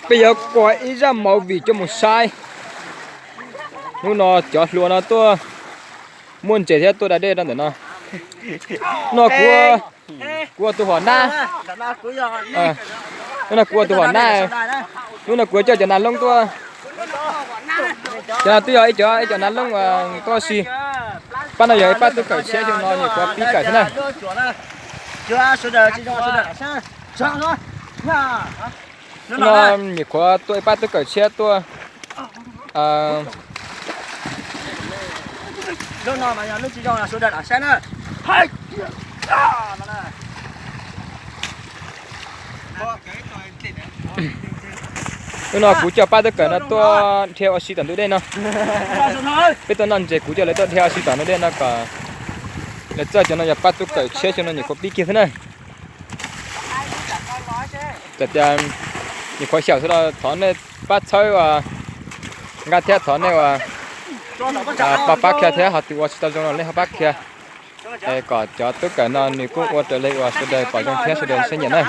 Peb yuav ua ib zaj movie coj mus saib. Hnub no cov hluas no tuaj muaj ntses thiab tuaj da dej rau ntawm no. No kuv, kuv ua tus huam nab. No kuv ua tus huam nab. Hnub no kuv coj cov nas loob tuaj. Cov no twb yog ib cov, ib cov nas loob tuaj si. Pab no yog ib pab tub kawm tshiab xyoo no nyuam qhuav pib kawm xwb na. No nyuam qhuav tuaj ib pab tub kawm tshiab tuaj. Hnub no kuv coj pab tub kawm no tuaj dhia ua si tom ntug dej no. Peb tuaj noj ntses kuv coj lawv tuaj dhia ua si tom ntug dej no kom lawv txawj. Cov no yog pab tub kawm tshiab xyoo no nyuam qhuav pib kiag xwb na. Txawm tias nyuam qhuav xyaum xwb los thov nej pab txhawb ua nqa thiab thov nej ua pab pab qhia thiab, ho tus ua tsis tau zoo los nej ho pab qhia. Es kom cov tub kawm no nws kuj ua raws li uas sawv daws pom zoo thiab sawv daws siab nyiam na.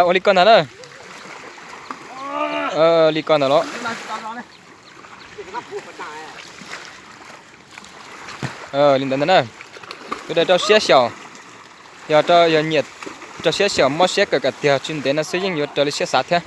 Ua li ko ntag na. Li ko ntag los. Li ntawd ntag na. Sawv daws rau siab xyaum. Yog rau yog nyiam rau siab xyaum mob siab kawm kom tiag tsis ntev no xwb yeej yuav raws li siab xav thiab.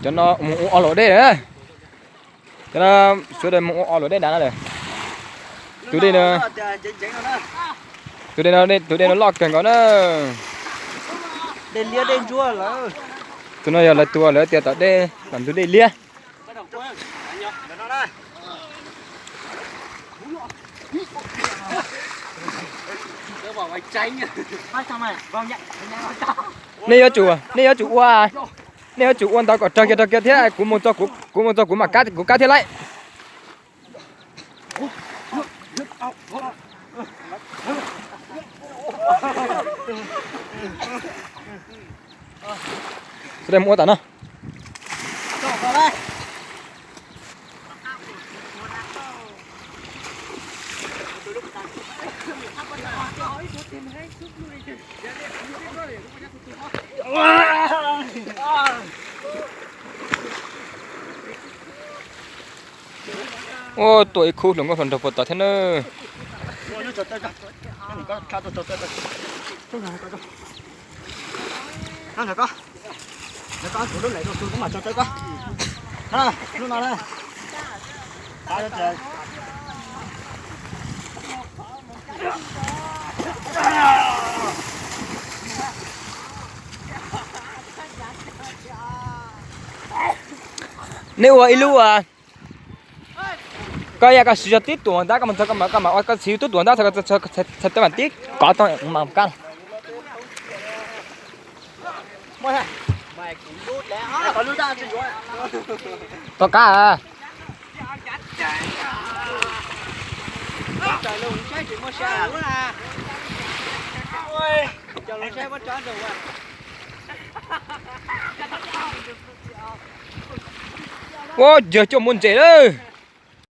Cov no mus ua o luam dej lawm. Cov no sawv daws mus ua o luam dej dav no lawm. Tus dej no, tus dej no, tus dej no loj kawg nkaus na. Tus no yog lawv tua lawv tias tom dej, tom ntug dej liab. Nej yuav tsum, nej yuav tsum ua, nej yuav tsum ua ntawd kom raug kiag raug kiag thiab, kuv mus txog kuv mam kab kuv kab thiab lauj. Sawv daws mus ua tam no. Ua tuaj ib khub hluas nkauj hluas nraug puag tod thiab na. Nej ua ib lub, koj yog koj siv zog tib tuam ntab, koj mus txog koj mam ua koj siv tib tuam ntab, txog txog tib kov tau mas kab. Tom kab. Ua yawg coj muaj ntses lawm.